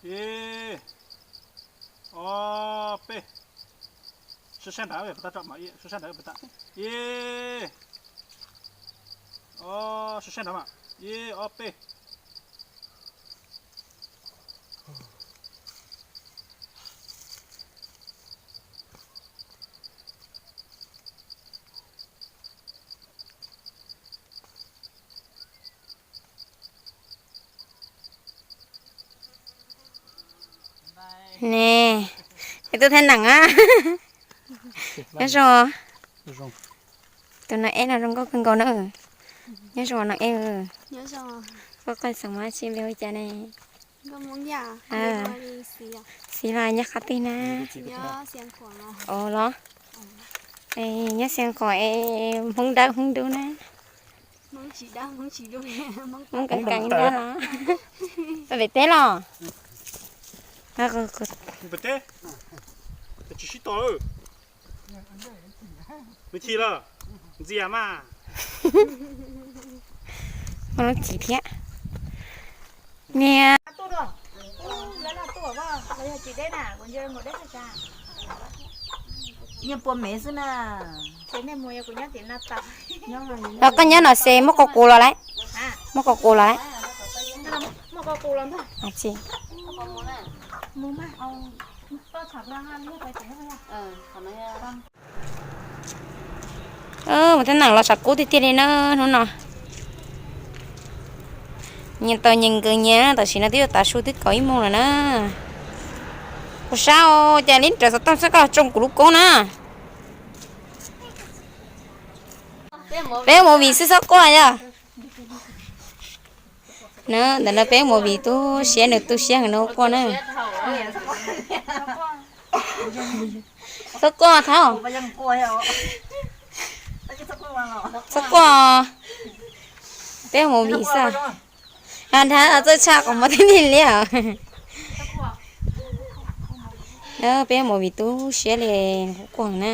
Ib, ob, peb. Sab sab nrad, sab sab nrad, ib, ob, sab sab nrad mas, ib, ob, peb. Ne, es tus thaij neem a. Nyob zoo. Tus no eb no zoo nkauj kawg nkaus na. Nyob zoo no eb. Koj qaj xeem Hmoob tsi npe hu cas ne? Xiv los nyob qhov twg na? Os los. Nyob Xeev Khuam es Hmoob dawb Hmoob dub na. Hmoob keev keev na los. Peb teb los. Tsis sib tos, nws chim lawm, ntxias mas. Muaj lub chim thiab. Niag Los koj nyob no ces muab qau qus los lawm. Muab qau qus los lawm. Mus teb neem los tshav kub tiag tiag li na hnub no. Nyias tau nyias nkees nyias, tam sim no twb yuav tav su twb kaum ib moos lawm na. Kuv sab, cas li raws xov tooj xwb koj tsoo kuv lub koob na. Peb movie xwb txhob quaj yog. Ntawm no peb movie tu siab, nws tu siab heev no quaj na. Txhob quaj thab. Txhob quaj. Peb movie xwb. Nrhav txawj tshaj qhov muag tib neeg li os. Peb movie tu siab li, quaj na.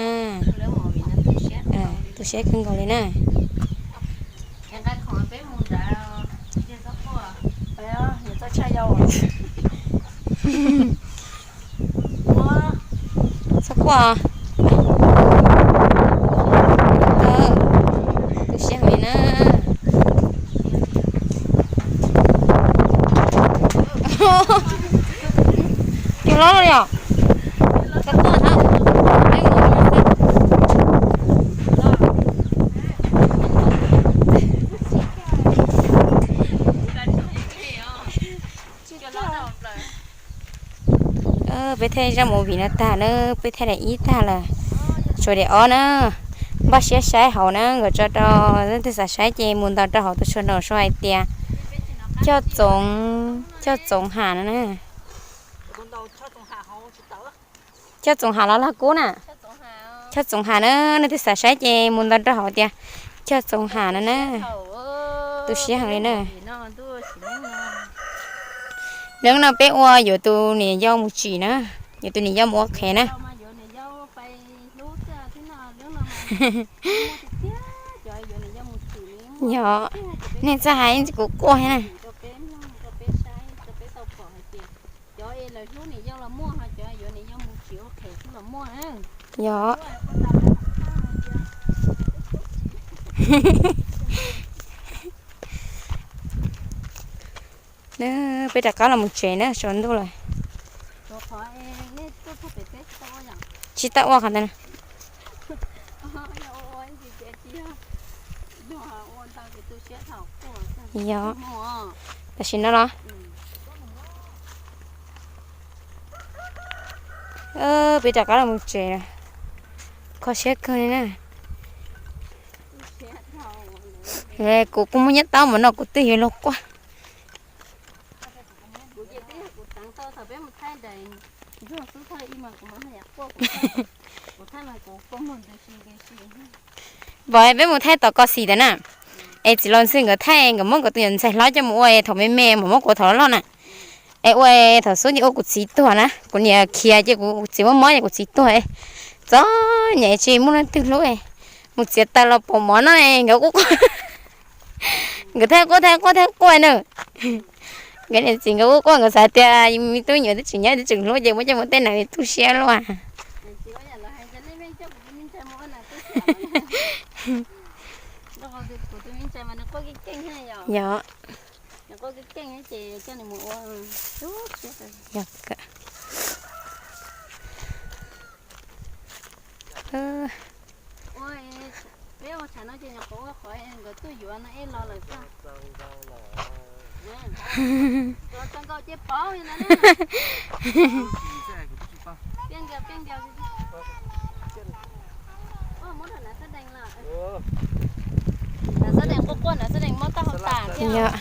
Tu siab kawg nkaus li na. Txhob quaj. Tu siab heev li na. Cug loj li os. Txhob quaj thab. Peb thaij zaj movie no tag na, peb thaij daim ib tag lawm, tshuav daim ob na. Npaj siab saib hauv na, nkawd tso rau leej twg xav saib ces mus ntaus rau hauv tus tshuaj no sau hais tias Choj Txoov, Choj Txoov Ham no na. Choj Txoov Ham los Laj Kub na? Choj Txoov Ham na, leej twg xav saib ces mus ntaus rau hauv tias Choj Txoov Ham no na. Tu siab heev li na. Hnub no peb ua yuav tus niam yau mus tsim na, yuav tus niam yau mus ua qhev na. Yog, nej txawj hais kuv quaj thiab na. Yog. Peb rov qab los mus tsev na, tsaus ntuj lawm. Tsis tau ua qhov ntawd na. Yog, tam sim no los. Peb rov qab los mus tsev, kho siab kawg li na. Kuv kuj muaj nyob tau mas no kuv twb yuav luag quaj. Pom peb mus thaij tom ko xim ntawd na, es txiv laus ntxwg nkawd thaij, nkawd muab nkawd tus nyuam ntxhais hlob coj mus ua es thaum me me, mus muab kuv thaum loj loj na. Es ua thaum xub ces ua kuv txiv tuag na, kuv niam khiav ces kuv txiv muab mob ces kuv txiv tuag. Txom nyem tsis muaj leej twg hlub, mus txiav taws los pom mov no nkawd quaj, nkawd thaij quaj thaij quaj thaij quaj na. Nkawd niam txiv nkawd ua quaj nkawd xav tias me tub nyuam twb tseem nyob twb tseem hlub ces muab coj mus tej na tu siab luaj. Yog. Nav xab dees quaj quaj, nav xab dees mob taub hau tas thiab.